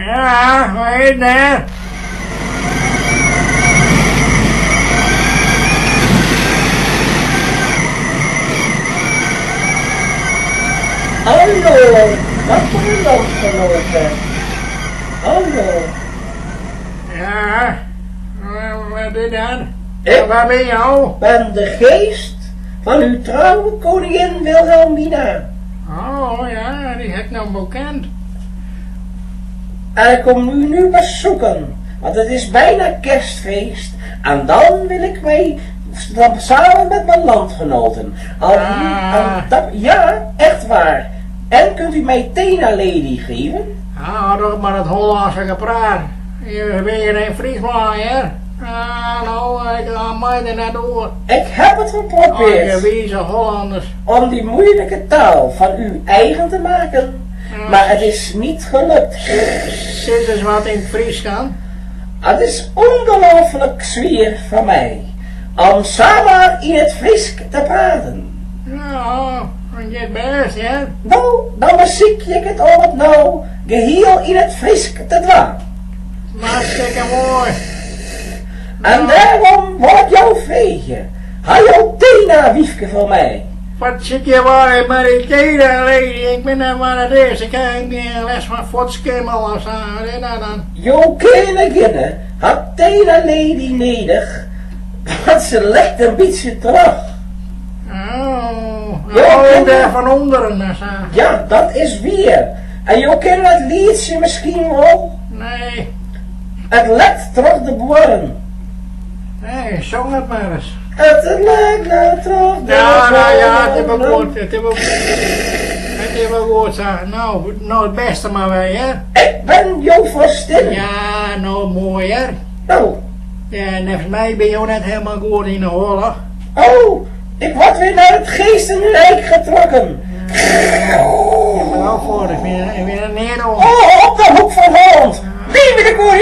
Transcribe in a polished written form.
Ja, wa is dêr? Hallo, dappere landgenoten. Hallo. Ja, wat is dat? Ik Wa binne jo? ben de geest fan uw trouwe koningin Wilhelmina. Oh ja, dy ha ik noch wol kend. En ik kom u nu bezoeken, want het is bijna kerstfeest. En dan wil ik mij dan samen met mijn landgenoten al Ah. aan dat, ja, echt waar. En kunt u mij Tena Lady geven? Ah, doch mar dat Hollânske gepraat. Je binne yn Fryslân, hear. Ah, no, ik ga my der net oer. Ik heb het geprobeerd Eigenwize Hollanders. om die moeilijke taal van u eigen te maken, maar het is niet gelukt. Sis ris wat yn it Frysk dan. Het is ongelooflijk swier voor mij om samen in het Frysk te praten. Ja, dat giet bêst, hear. Nou, dan besyk ik it om it no gehiel yn it Frysk te dwaan. Hartstikke moai. En dêrom wol ik jo freegje, ha jo Tena wyfke foar my? Wat sit je waar mei dy Tena Lady? Ik wit net wat it is. Ik ha gjin lêst fan fuotskimmel of sa. Wat is dat dan? Jo keninginne hat Tena Lady nedich, want se lekt in bytsje troch. Oh, Jo oh kinne- dêr fan ûnderen en sa. Ja, dat is wier. En jo kinne it lietsje miskien wol? Nee. It lekt troch de buorren. Nee, sing it mar ris. It lekt net troch de Ja, nou ja, it is wol buorren. goed. It is wol, it is wol goed sa. No, no it bêste mar wer, hear. Ik bin jo foarstin. Ja, no moai, hear. No, Ja, neffens my binne jo net hielendal goed yn 'e holle. oh, ik word weer naar het geestenrijk getrokken. Ja, mar no fuort, ik bin, ik bin der neat oan. Oh, op de hoek van Holland. Leve de koningin!